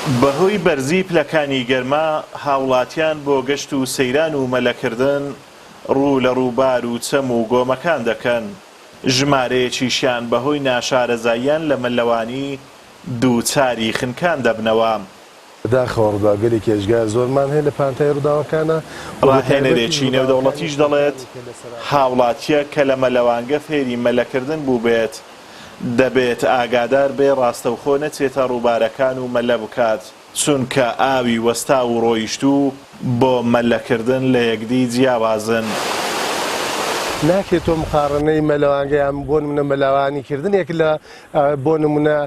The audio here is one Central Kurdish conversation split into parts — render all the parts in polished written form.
بەهۆی بەرزی پلەکانی گەرما، هاوڵاتیان بۆ گەشت و سەیران و مەلەکردن ڕوو لە ڕووبار و چەم و گۆمەکان دەکەن، ژمارەیەکیشیان بەهۆی ناشارەزاییان لە مەلەوانی دووچاری خنکان دەبنەوە. بەداخەوە ڕووداوگەلێکی ئێجگار زۆرمان هەیە لە پانتایی ڕووداوەکانا و بەتایبەتیش ڕاهێنەرێکی ڕووداوەکانی نێودەوڵەتیش دەڵێت، خنکانی کە لە سەراسەری. هاوڵاتییەک کە لە مەلەوانگە فێری مەلەکردن بووبێت، دەبێت ئاگادار بێ ڕاستەوخۆ نەچێتە ڕووبارەکان و مەلە بکات، چونکە ئاوی وەستاو و ڕۆیشتوو بۆ مەلەکردن لە یەکدی جیاوازن. ناکرێت تۆ مقاڕەنەی مەلەوانگە یان بۆ نمونە مەلەوانی کردنێک لە بۆ نمونە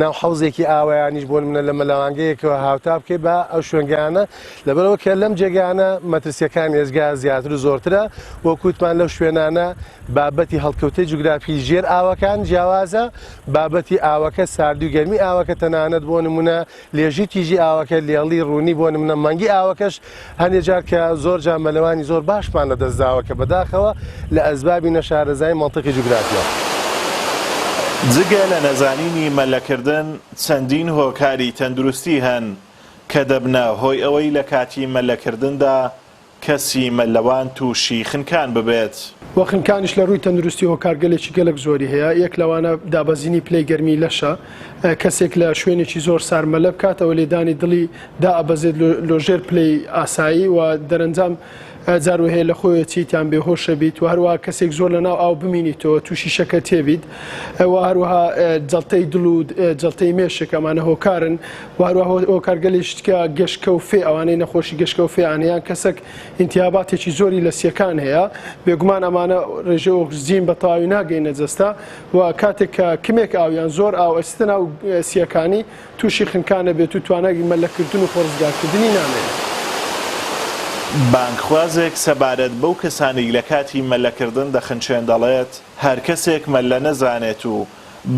ناو حەوزێکی ئاوە یانیش بۆ نمونە لە مەلەوانگەیەکەوە هاوتا بکەیت بە ئەو شوێنگانە لەبەرئەوە کە لەم جێگانە مەترسیەکان ئێجگار زیاتر و زۆرترە وەک وتمان لەو شوێنانە بابەتی هەڵکەوتەی جوگرافی ژێر ئاوەکان جیاوازە بابەتی ئاوەکە ساردی و گەرمی ئاوەکە تەنانەت بۆ نمونە لێژی تیژی ئاوەکە لێڵی ڕوونی بۆ نمونە مەنگی ئاوەکەش هەندێ جار کە زۆر جار مەلەوانی زۆر باشمان لە دەست داوە کە بەداخەوە لە ئەسبابی نەشارەزایی مەنتقی جوگرافیا. جگە لە نەزانینی مەلەکردن چەندین هۆکاری تەندروستی هەن کە دەبنە هۆی ئەوەی لە کاتی مەلەکردندا کەسی مەلەوان تووشی خنکان ببێت. وە خنکانیش لە ڕووی تەندروستی هۆکارگەلێکی گەلەک زۆری هەیە، یەک لەوانە دابەزینی پلەی گەرمی لەشە، کەسێک لە شوێنێکی زۆر سار مەلە بکات ئەوە لێدانی دڵی دائەبەزێت لۆ ژێر پلەی ئاسایی و دەرەنجام جار وهەیە لە خۆیە چیت یان بێهۆشە بیت و هەروەها کەسێک زۆر لە ناو ئاو بمینیتەوە تووشی شەکەتێ بیت و هەروەها جەڵتەی دڵ و جەڵتەی مێشک ئەمانە هۆکارن و هەروەها هۆکارگەلێکی تکە گەشکە و فێ ئەوانەی نەخۆشی گەشکە و فێیان هەیە یان کەسێک ئینتیاباتێکی زۆری لە سیەکان هەیە بێگومان ئەمانە ڕێژەی ئۆکسجین بە تەواوی ناگەینە جەستە و کاتێک کە کمێک ئاو یان زۆر ئاو ئەچێتە ناو سیەکانی تووشی خنکان ئەبێت و توانای مەلەکردن و خۆڕزگارکردنی نامێنێت. بانگخوازێک سەبارەت بەو کەسانەی لە کاتی مەلەکردن دەخنچێن دەڵێت، هەر کەسێک مەلە نەزانێت و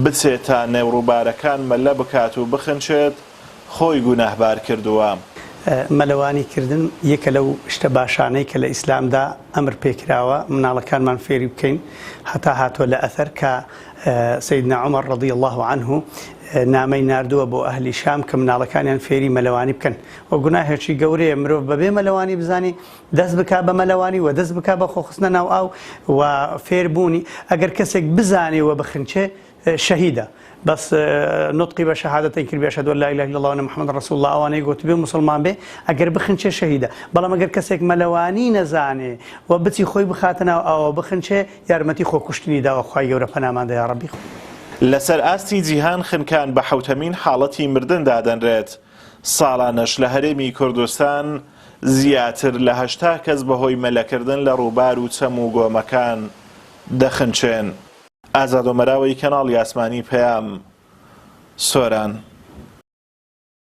بچێتە نێو ڕووبارەکان مەلە بکات و بخنچێت، خۆی گوناهبار کردووە. مەلەوانی کردن یەکە لەو شتە باشانەی کە لە ئیسلامدا ئەمر پێکراوە مناڵەکانمان فێری بکەین هەتا هاتووە لە ئەثەر کە سیدنا عمر رضی اللە عنه نامەی ناردووە بۆ ئەهلی شام کە مناڵەکانیان فێری مەلەوانی بکەن و گوناهێکی گەورەیە مرۆڤ بەبێ مەلەوانی بزانی دەست بکا بە مەلەوانی و دەست بکا بە خۆخستنە ناو ئاو و فێربوونی ئەگەر کەسێک بزانێ و بخنچێ شەهیدە بەس نوتقی بە شەهادەتەین کردبێ اشهد ان لا اله الا الله وان محمد رسول الله ئەوانەی گۆتبێ موسڵمان بێ ئەگەر بخنچێ شەهیدە بەڵام ئەگەر کەسێک مەلەوانی نەزانێ و بچی خۆی بخاتە ناو ئاوە بخنچێ یارمەتی خۆکوشتنی داوە خوای گەورە پەنامان دە یاڕەبی. لەسەر ئاستی جیهان خنکان بە حەوتەمین حاڵەتی مردن دادەنرێت، ساڵانەش لە هەرێمی کوردستان زیاتر لە 80 کەس بەهۆی مەلەکردن لە ڕووبار و چەم و گۆمەکان دەخنچێن. ئازاد ئۆمەراوەی کەناڵی ئاسمانی پەیام، سۆران.